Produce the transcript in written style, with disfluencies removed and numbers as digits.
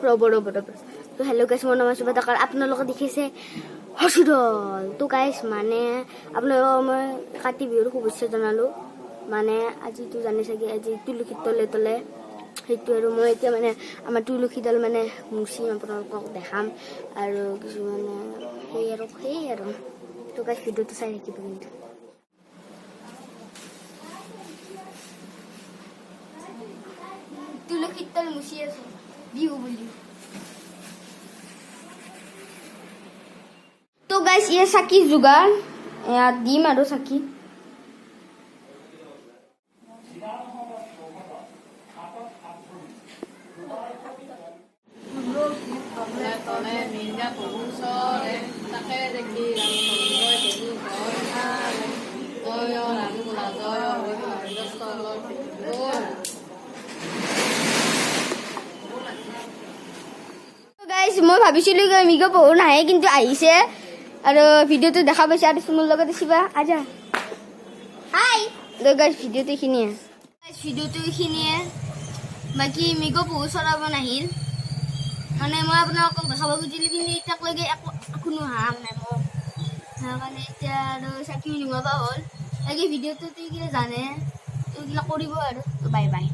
ৰ'ব ৰ'ব ৰ'ব। তো হেল্ল' গাইছ, মোৰ নাম সুভাতাকাৰ, আপোনালোকে দেখিছে হসুদল। তো গাইছ, মানে আপোনালোকক মই কাতি বিহুৰ শুভেচ্ছা জনালোঁ। মানে আজিতো জানে চাগে, আজি তুলসীৰ তলে তলে সেইটো। আৰু মই এতিয়া মানে আমাৰ তুলসীডাল মানে মুচিম, আপোনালোকক দেখাম আৰু কিছুমানে সেই আৰু। তো গাইছ, ভিডিঅ'টো চাই থাকিব কিন্তু। তুলসীৰ তল মুচি আছো বিহু বুলি। তো গাইছ, ইয়ে চাকি যোগাৰ, ইয়াত দিম আৰু চাকি। তলে মিঙ্গা প্ৰভু চৰে, তাকে দেখি ৰামচন্দ্ৰই প্ৰভু ঘৰ আৰে। জয় ৰাম বোলা জয় হৰি বোলা। গাইছ, মই ভাবিছিলো কি মৃগ পহু নাহে, কিন্তু আহিছে আৰু ভিডিঅ'টো দেখা পাইছে। আৰু মোৰ লগত শিৱা আজা, হাই। তো গাইছ, ভিডিঅ'টো এইখিনিয়ে। গাইছ, ভিডিঅ'টো এইখিনিয়ে। বাকী মৃগ পহু চৰাব নাহিল। মানে মই আপোনালোকক দেখাব খুজিলোঁ, কিন্তু এতিয়ালৈকে একো কোনো হাঁহ নাই মোৰ। সেইকাৰণে এতিয়া আৰু চাকিও নুমুৱাব হ'ল। বাকী ভিডিঅ'টো এইগিলা জানে, এইগিলা কৰিব আৰু। Bye bye.